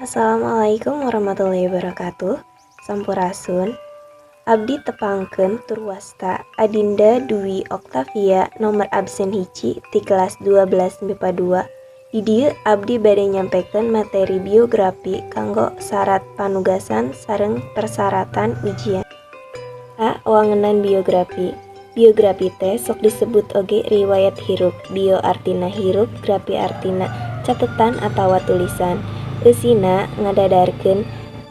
Assalamualaikum warahmatullahi wabarakatuh. Sampurasun. Abdi tepangkeun tur wasta Adinda Dwi Oktavia, nomor absen 1 ti kelas 12 MIPA 2. Di dieu abdi bade nyampekeun materi biografi kanggo sarat panugasan sareng persyaratan ujian. A. Wangenan biografi. Biografi teh sok disebut oge riwayat hirup. Bio artina hirup, grafi artina catetan atawa tulisan. Eusina ngadadarkeun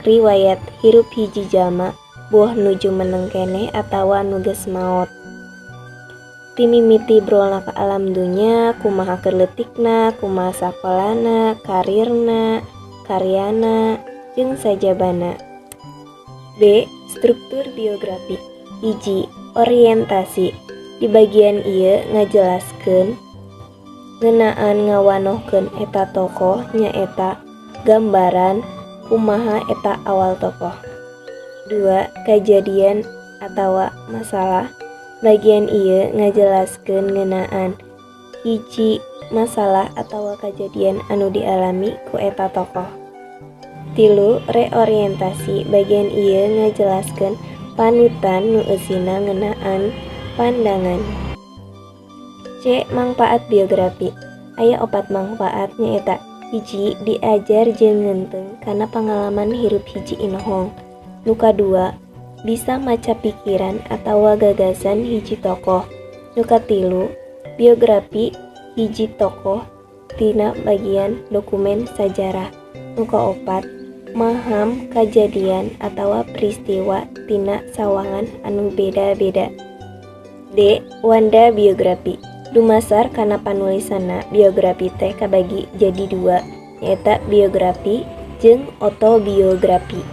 riwayat hirup hiji jalma, boh nu jumeneng keneh atawa nu geus maot. Ti mimiti brolna ka alam dunya, kumaha keur leutikna, kumaha sakolana, karirna, karyana, jeung sajabana. B. Struktur biografi. 1. Orientasi. Di bagian ieu ngajelaskeun ngeunaan ngawanohkeun eta tokoh, nyaeta gambaran kumaha eta awal tokoh. 2. Kajadian atawa masalah. Bagian ieu ngajelaskeun ngeunaan hiji masalah atawa kajadian anu dialami ku eta tokoh. 3. Reorientasi. Bagian ieu ngajelaskeun panutan nu eusina ngeunaan pandangan. C. Mangpaat biografi. Aya opat mangpaat, nyaeta: 1. Diajar jeung ngeunteung kana pangalaman hirup hiji inohong. Nu kadua, bisa maca pikiran atawa gagasan hiji tokoh. Nu katilu, biografi hiji tokoh tina bagian dokumen sajarah. Nu kaopat, maham kajadian atawa peristiwa tina sawangan anu beda-beda. D. Wanda biografi. Dumasar kana panulisanna, biografi teh kabagi jadi dua, nyaeta biografi jeung otobiografi.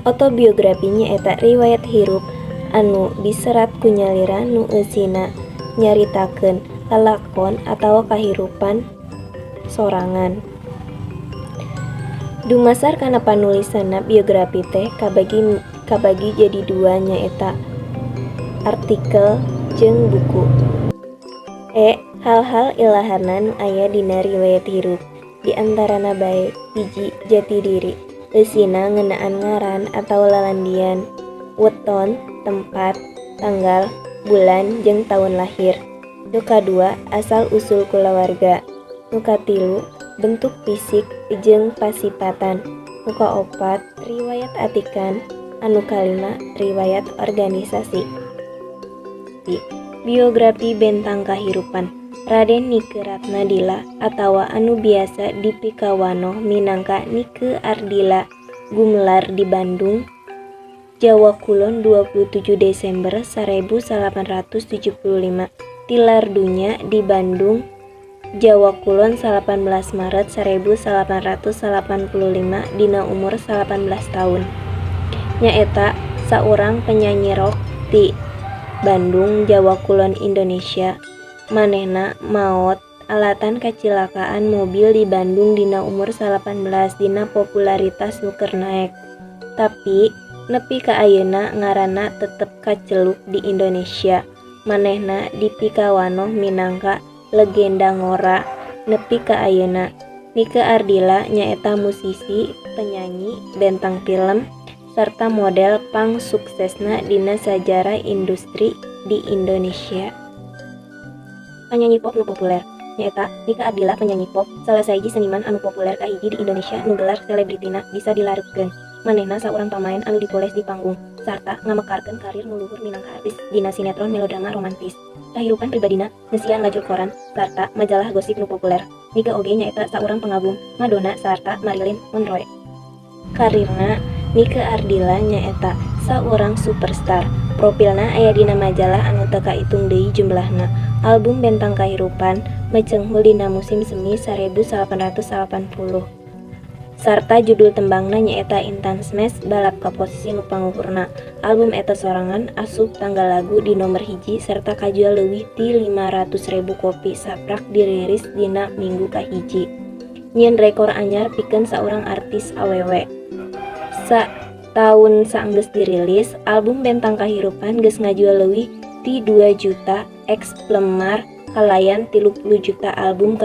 Otobiografi nyaeta riwayat hirup anu diserat ku nyalira nu eusina nyaritakeun lalakon atawa kahirupan sorangan. Dumasar kana panulisanna, biografi teh kabagi jadi dua, nyaeta artikel jeung buku. E. Hal-hal ilaharna nu aya dina riwayat hirup, di antarana bae: 1. Jati diri. Eusina ngeunaan ngaran atawa lalandian, weton, tempat, tanggal, bulan jeung taun lahir. Nu kadua, asal usul kulawarga. Nu katilu, bentuk fisik jeung pasipatan. Nu kaopat, riwayat atikan. Anu kalima, riwayat organisasi. Biografi Bentang Kahirupan. Raden Nike Ratna Dila atawa anu biasa dipikawanoh minangka Nike Ardilla gumelar di Bandung, Jawa Kulon, 27 Desember 1875, tilar dunya di Bandung, Jawa Kulon, 18 Maret 1885 dina umur 18 taun, nyaeta saurang penyanyi rock ti Bandung, Jawa Kulon, Indonesia. Manehna maot alatan kacilakaan mobil di Bandung dina umur 18 dina popularitas nu keur naek. Tapi nepi ka ayeuna ngaranna tetep kaceluk di Indonesia. Manehna dipikawanoh minangka legenda ngora nepi ka ayeuna. Nike Ardilla nyaeta musisi, penyanyi, bentang film, sarta model pangsuksesna dina sajarah industri di Indonesia. Panyanyi pop nu populer nyaeta Nike Ardilla, penyanyi pop, salah sahiji seniman anu populer kahiji di Indonesia nu gelar selebritina bisa dilarepkeun. Manehna saurang pamaen anu dipoles di panggung sarta ngamekarkeun karir nu luhur minangka artis dina sinetron melodrama romantis. Kahirupan pribadina ngeusian lajur koran sarta majalah gosip nu populer. Nike oge nyaeta saurang pengagum Madonna sarta Marilyn Monroe. Karirna, Nike Ardilla nyaeta saurang superstar. Profilna aya dina majalah anu teu kaitung deui jumlahna. Album Bentang Kahirupan mecenghul dina musim semi 1880. Sarta judul tembangna, nyaeta Intan Smash, balap ka posisi nu pangluhurna. Album eta sorangan asup tangga lagu di nomor 1 sarta kajual leuwih ti 500.000 kopi saprak dirilis dina minggu kahiji. Nyieun rekor anyar pikeun saurang artis awewe. Sataun saenggeus dirilis, album Bentang Kahirupan geus ngajual leuwih ti 2 juta eksemplar kalayan 30 juta album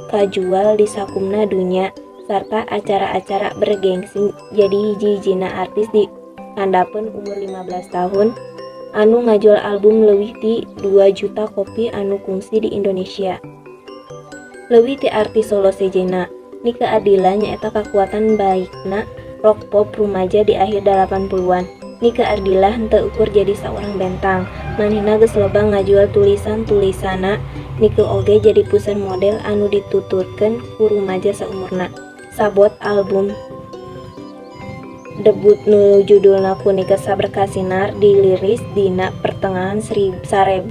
kajual di sakumna dunya. sarta acara-acara bergengsi jadi hiji-hijina artis di handapeun umur 15 tahun anu ngajual album leuwih ti 2 juta kopi anu kungsi di Indonesia. Leuwih ti artis solo sejenna, Nike Ardilla nyaeta kakuatan baikna rock pop rumaja di akhir 80-an. Nike Ardilla henteu ukur jadi saurang bentang, manehna geus loba ngajual tulisan-tulisanna. Nike oge jadi puseur model anu dituturkeun ku rumaja saumurna. Sabot album debut nu judulna Ku Nike Saberkas Sinar dirilis dina pertengahan 1988,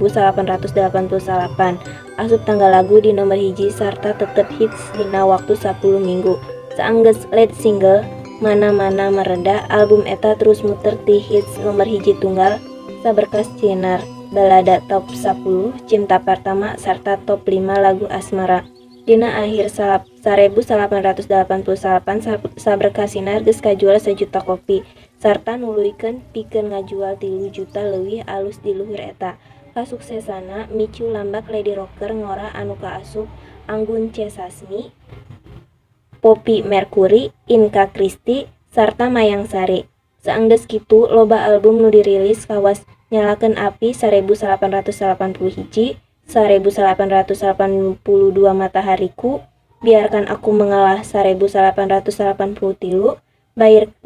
asup tangga lagu di nomor 1 sarta tetep hits dina waktu 10 minggu. Saenggeus lead single Mana-Mana mereda, album eta terus muter ti hits nomor 1 tunggal Saberkas Sinar, balada top 10, Cinta Pertama, sarta top 5 lagu asmara. Dina akhir 1988, Saberkas Sinar geus kajual sajuta kopi sarta nuluykeun pikeun ngajual 3 juta leuwih alus di luhur eta. Kasuksesanna micu lambak lady rocker ngora anu kaasup Anggun C. Sasmi, Poppy Mercury, Inka Christie, sarta Mayang Sari. Saenggeus kitu loba album nu dirilis kawas Nyalakeun Api 1981, 1982 Matahariku, Biarkan Aku Mengalah 1983,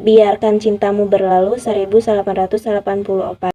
Biarkan Cintamu Berlalu 1984.